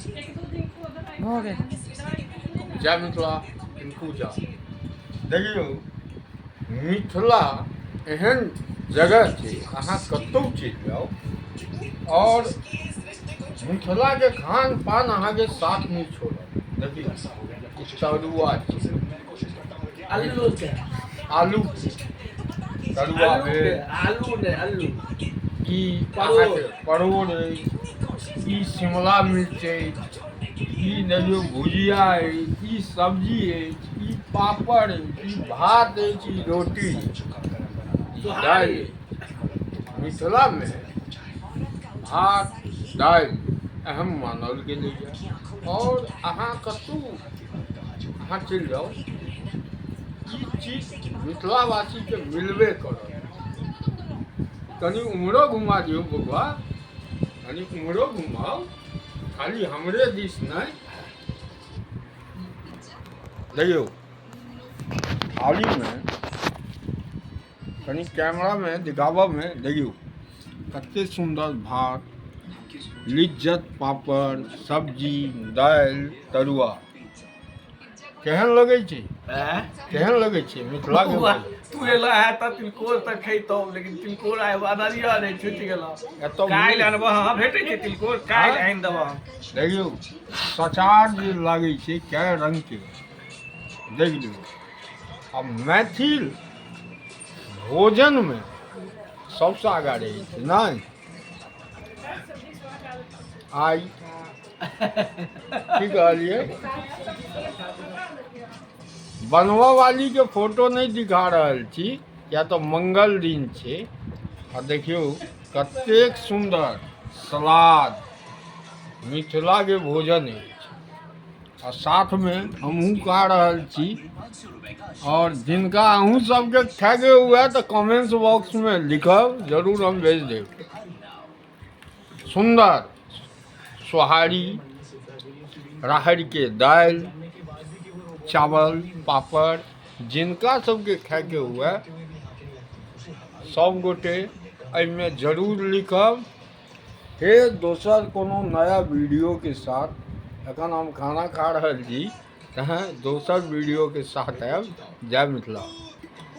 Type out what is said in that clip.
भऽ गेल। जय मिथिला, टिंकू झा। देखियौ, मिथिला एहन जगह छै, अहाँ कतहु चलि जाउ और मिथिलाके खान पान अहाँके साथ नहि छोड़त। देखियौ, ई तरुआ छै। आलू के। आलू तरुआ। आलू के। भेल। आलू ने, आलू। ई परोड़। अहाँके परोड़ अछि, ई शिमला मिर्च अछि, ई देखियौ भुजिया अछि, ई सब्जी अछि, ई पापड़ अछि, ई भात अछि, ई रोटी अछि, ई दालि अछि। मिथिलामे भात दालि अहम मानल गेलैए आओर अहाँ कतहु अहाँ चलि जाउ, ई चीज मिथिलावासीके मिलबे करत। कनि उम्हरो घुमा दियौ बौआ, कनि उम्हरो घुमाउ, खाली हमरे दिस नहि। देखियौ, थालीमे कनि कैमरामे दिखाबऽमे देखियौ कते सुन्दर भात, लिज्जत पापड़, सब्जी, दालि, तरुआ। केहन लगै छै? केहन लगै छै मिथिलाके भोजन? तू एला है तऽ तिलकोर तऽ खैतौ, लेकिन तिलकोर आइ अनलियह नहि, छुटि गेलौ। एतऽ काल्हि अनबह। हँ, भेटै छै तिलकोर, काल्हि आनि देबह। देखियौ, सचार जे लागै छै कए रंगके, देख लियौ। आ मैथिल भोजनमे सबसँ आगाँ रहै छै। नहि, आइ की कहलियै? बनबऽ वालीके फोटो नहि दिखा रहल छी, किया तऽ मंगल दिन छै। आ देखियौ कतेक सुन्दर सलाद, मिथिलाके भोजन अछि आ साथमे हमहूँ खा रहल छी। आओर जिनका अहूँ सबके खायके हुए तऽ कमेंट्स बॉक्समे लिखब जरूर, हम भेज देब। सुन्दर सोहारी, राहरिके दालि, चावल, पापड़, जिनका सबके खायके हुए सब गोटे एहिमे जरूर लिखब। फेर दोसर कोनो नया वीडियोके साथ, एखन हम खाना खा रहल छी, तैँ दोसर वीडियोके साथ आयब। जय मिथिला।